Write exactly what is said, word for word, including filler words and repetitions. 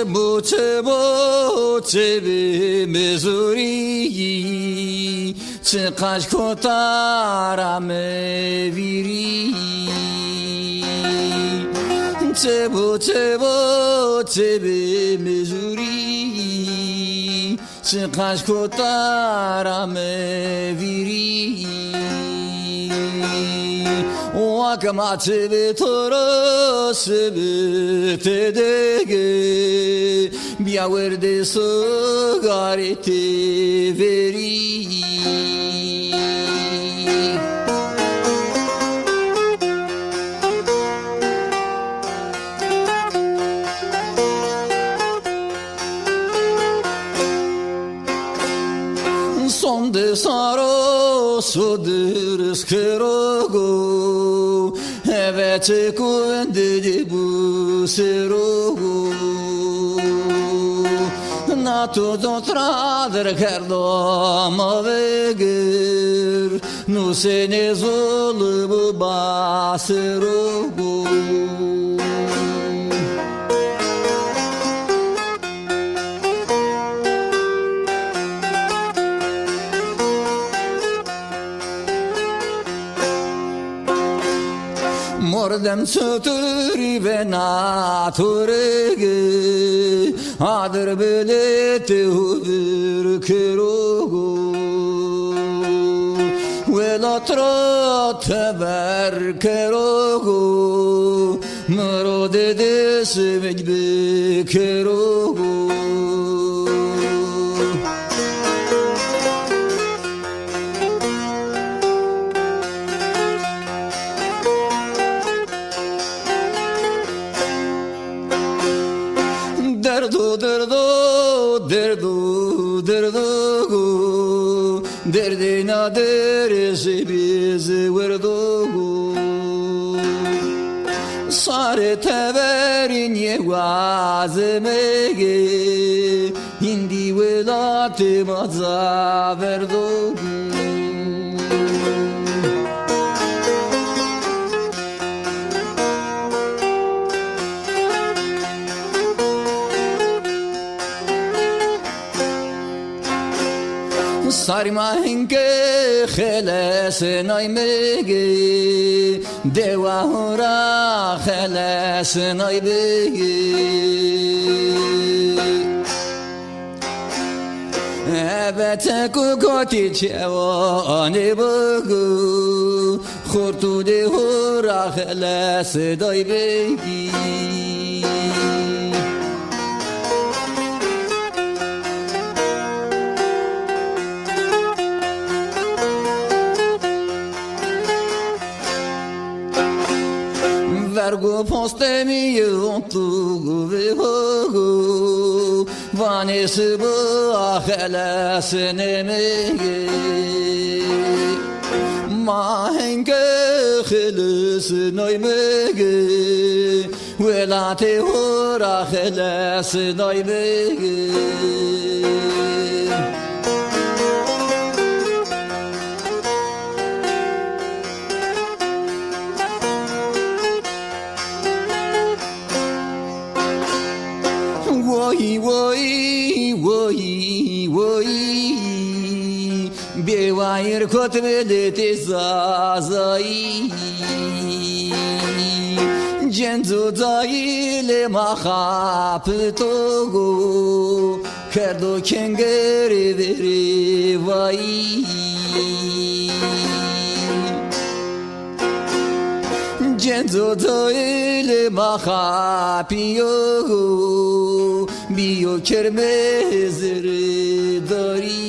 Bo çebo çebê mezurî, çiqaş kotara mi vîrî. Çebo çebo çebê mezurî, çiqaş kotara mi vîrî. Wa ke ma çi bi to ro, çi bi tede ge, bîya werdê sigarê tê verî. Sonde saro sodir skero go, heve çeku vende de bu sero go. Na tu dotra der kerdo ma vegir, nu sene zul bu basero go. Mordem soturi ve naturege, adir bilete hubir kerogo. Welat ra teber kerogo. Miro dede simit bikero. Derdo, derdo, derdo, derdo. Derdê na derê zî bî zî werdo. Sarê teverîn yê wazimegê, hîndî welatê ma ca verdo. Sarî ma hinke xelesnay mege, dewa hora xelesnay mege. Eve çeku kotî çewanê bego, xortûnê hora xelesnay mege. Vergo postemî yê ontu ve hogo, vanê siba xelesnê mege. Ma hinke xelesnay mege. Welatê hora xelesnay mege. Woyî, woyî, woyî, woyî. Bêwayir kot miletê Zazayî. Cenc û cayilê ma xapito go, kerdo kengerê verê vayî. Cenc û cayilê ma xapîyo go, bîyo kermê zirdarî.